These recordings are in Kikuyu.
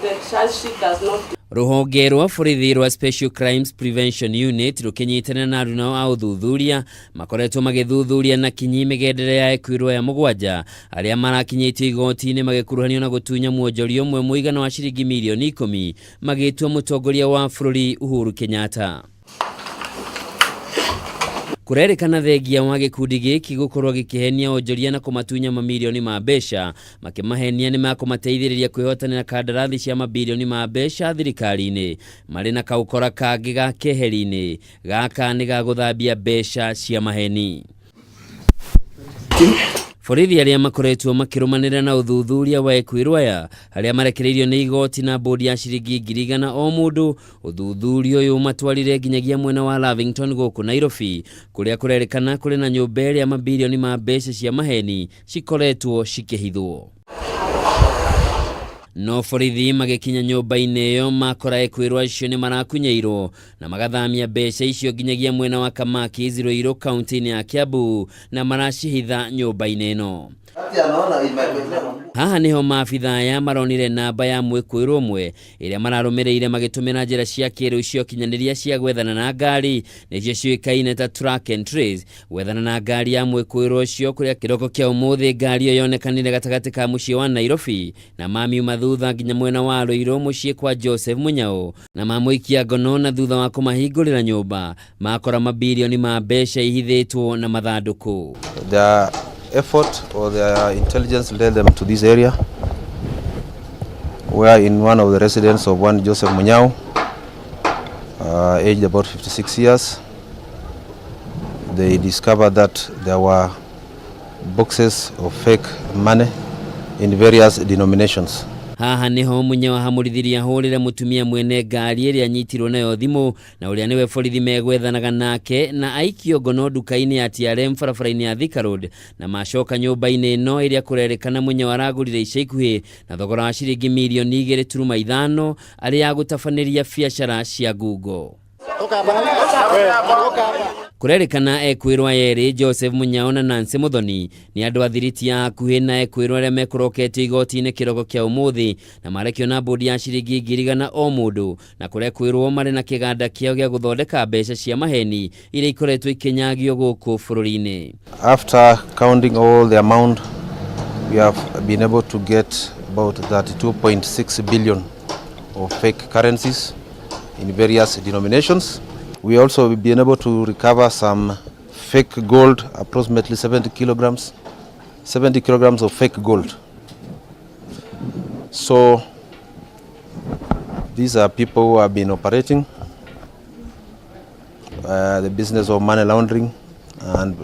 The charge sheet does not Rũhonge rwa borithi rwa Special Crimes Prevention Unit rũkĩnyitanĩra na aruna a ũthuthuria makoretwo magĩthuthuria na kinyi mĩgendere ya ekuirwo ya mũgwanja arĩa marakinyĩtio igoti-inĩ magĩkuruhanio na gũtunya mwonjoria ũmwe mũigana wa ciringi mirioni 10 magĩtua mũtongoria wa bũrũri Uhuru Kenyatta. Kũrerĩkana thengia wa gĩkundi gĩkĩ gũkorwo gĩkĩhenia onjoria na kũmatunya mamirioni ma mbeca, makĩmahenia nĩ makũmateithĩrĩria kwĩhotanĩra kandarathi cia mabirioni ma mbeca thirikari-inĩ, marĩ na kaũkora kangĩ ga keheri-inĩ gaka nĩ ga gũthambia mbeca cia maheni. Borithi arĩa makoretwo makĩrũmanĩrĩra na ũthuthuria wa ekuirwo aya arĩa marekereirio nĩ igoti na bodi ya ciringi 100,000 o mũndũ. Ũthuthuria ũyũ ũmatwarire nginyagia mwena wa Lavington gũkũ Nairobi, kũrĩa kũrerĩkana kũrĩ na nyũmba ĩrĩa mabirioni ma mbeca cia maheni cikoretwo cikĩhithwo. No borithi magĩkinya nyũmba-inĩ ĩyo makora ekwĩrwo acio nĩ marakunyeirwo na magathamia mbeca icio nginyagia mwena wa Kamaki Ruiru kaunti-inĩ ya Kiambu na maracihitha nyũmba-inĩ ĩno. Haha niho maabitha aya maronire namba ya mwĩkũĩrwo ũmwe ĩrĩa mararũmĩrĩire magĩtũmĩra njĩra cia kĩrĩu cia ũkinyanĩria cia gwethana na ngari, nĩcio ciũĩkaine ta track and trace, gwethana na ngari ya mwĩkũĩrwo ũcio, kũrĩa kĩroko kĩa ũmũthĩ ngari ĩyo yonekanire gatagatĩ ka mũciĩ wa Nairobi na mamiuma thutha nginya mwena wa Ruiru mũciĩ kwa Joseph Munyao na mamũikia ngono, na thutha wa kũmahingũrĩra nyũmba makora mabirioni ma mbeca ihithĩtwo na mathandũkũ. Their effort or their intelligence led them to this area, where in one of the residents of one Joseph Munyao, aged about 56 years, they discovered that there were boxes of fake money in various denominations. Haha niho Munyao ahamũrithirie ahũrĩre mũtumia mwene ngari ĩrĩa anyitirwo nayo thimũ na ũrĩa nĩwe borithi megwethanaga nake na aikio ngono nduka-inĩ ya TRM barabara-inĩ ya Thika Road, na macoka nyũmba-inĩ ĩno ĩrĩa kũrerĩkana Munyao aragũrire ica ikuhĩ na thogora wa ciringi mirioni 2.5 arĩ ya gũtabanĩria biacara cia ngungo. Kũrerĩkana ekwĩrwo aya erĩ, Joseph Munyao na Nancy Muthoni, nĩ andũ a thiriti ya hakuhĩ na ekwĩrwo arĩa mekũroketio igoti-inĩ kĩroko kĩa ũmũthĩ na marekio na bodi ya ciringi 100,000 o mũndũ, na kũrekwĩrwo marĩ na kĩganda kĩao gĩa gũthondeka mbeca cia maheni iria ikoretwo ikĩnyagio gũkũ bũrũri-inĩ. After counting all the amount, we have been able to get about 32.6 billion of fake currencies in various denominations. We also been able to recover some fake gold, approximately 70 kilograms, 70 kilograms of fake gold. So these are people who have been operating the business of money laundering and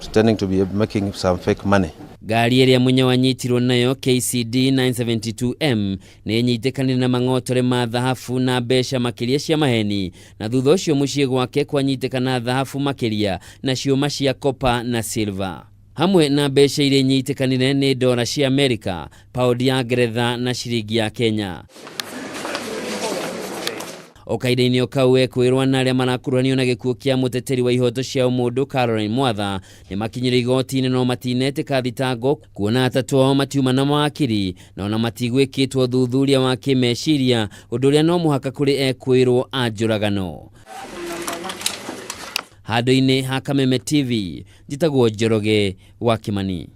pretending to be making some fake money. Ngari ĩrĩa Munyao anyitirwo nayo, KCD 972M, nĩ ĩnyitĩkanire na mang'otore ma thahabu na mbeca makĩria cia maheni, na thutha ũcio mũciĩ gwake kwanyitĩkana thahabu makĩria na ciũma cia copper na silver, hamwe na mbeca iria inyitĩkanire nĩ ndora cia Amerika, paundi ya Ngeretha na ciringi ya Kenya. O kahinda-inĩ o kau, ekwĩrwo na arĩa marakuruhanio na gĩkuũ kĩa mũteteri wa ihoto cia ũmũndũ Caroline Mwatha nĩ makinyire igoti-inĩ no matinetĩka thitango, kuona atatũ ao matiuma na mawakiri na ona matigwĩkĩtwo thuthuria wa kĩmeciria, ũndũ ũrĩa no mũhaka kũrĩ ekwĩrwo a njũragano. Handũ-inĩ ha Kameme TV, njĩtagwo Njoroge wa Kimani.